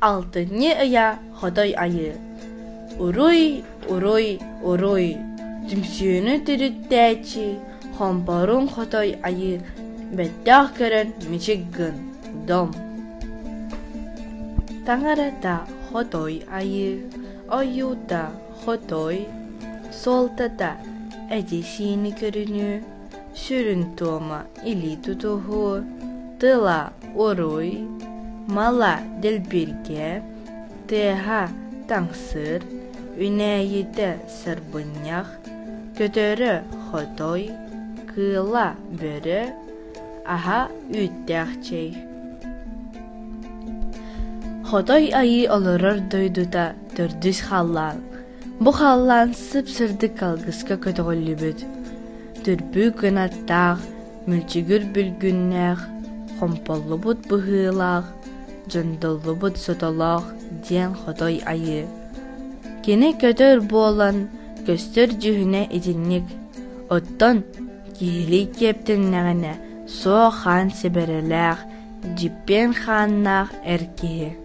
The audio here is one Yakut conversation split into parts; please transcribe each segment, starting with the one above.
Алтынньы ыйа Хотой Айыы Уруй, уруй, уруй, түмсүүнү төрүттээччи Хомпоруун Хотой Айыы бэттэх көрөн мичик гын, дом Таҥарата Хотой Айыы, ойуута Хотой, суолтата эти-сиини көрүнүү, сүрүн туома илии тутуһуу, тыла уруй, мала дэлбиргэ, тыаһа таҥсыр, үнээйитэ сарбынньах, көтөрө хотой, кыыла бөрө, аһа үүттээх чэй. Хотой айыы олорор дойдута төрдүс халлаан. Бу халлаан сып-сырдык алгыска көтөҕүллүбүт. Түрбүү кынаттаах, мүлчүгүр бүлгүннээх, хомполлубут быһыылаах, дьондоллубут сотолоох диэн хотой айыы. Кини көтөр буолан көстөр дьүһүнэ итинник, оттон киһилии киэптэннэҕинэ суох хаан сэбэрэлээх, дьиппиэн хааннаах эр киһи.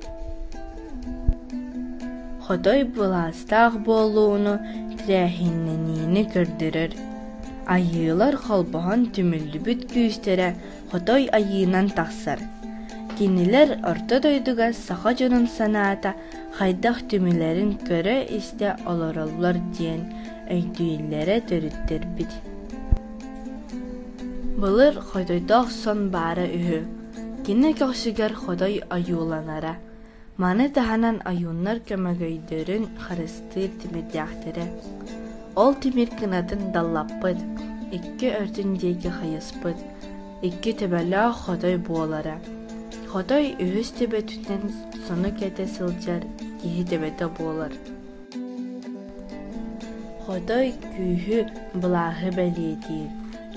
Хотой былаастаах буолууну тэрээһиннэниини көрдөрөр. Айыылар холбоһон түмүллүбүт күүстэрэ хотой айыынан тахсар. Кинилэр орто дойдуга саха дьонун санаата хайдах түмүлэрин көрө-истэ олороллор диэн өйдүүллэрэ төрүттэрбит. Былыр хотойдоох сон баара үһү. Кини көхсүгэр хотой ойууланара. Маны таһынан ойууннар көмөгөйдөрүн харыстыыр тимирдээхтэрэ. Ол тимир кынатын даллаппыт, икки өртүн диэки хайыспыт, икки төбөлөөх хотой буолара. Хотой үһүс төбөтүнэн сону кэтэ сылдьар киһи төбөтө буолар. Хотой күүһү, былааһы бэлиэтиир.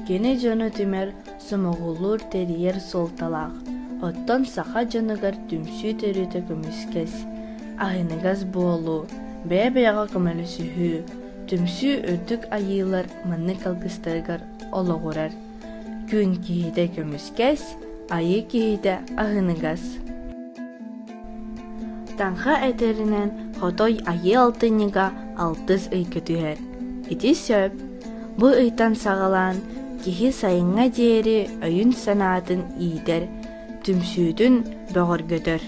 Кини дьону түмэр, сомоҕолуур, тэрийэр суолталаах. Оттон саха дьонугар түмсүү төрүтэ көмүскэс, аһыныгас буолуу, бэйэ-бэйэҕэ көмөлөсүһүү, түмсүү үрдүк айыылар маннык алгыстарыгар олоҕурар. Күн киһитэ көмүскэс, айыы киһитэ аһыныгас. Таҥха этэринэн Хотой Айыы алтынньыга алтыс ыйга түһэр. Ити сөп. Бу ыйтан саҕалаан киһи сайыҥҥа диэри өйүн-санаатын иитэр, түмсүүтүн бөҕөргөтөр.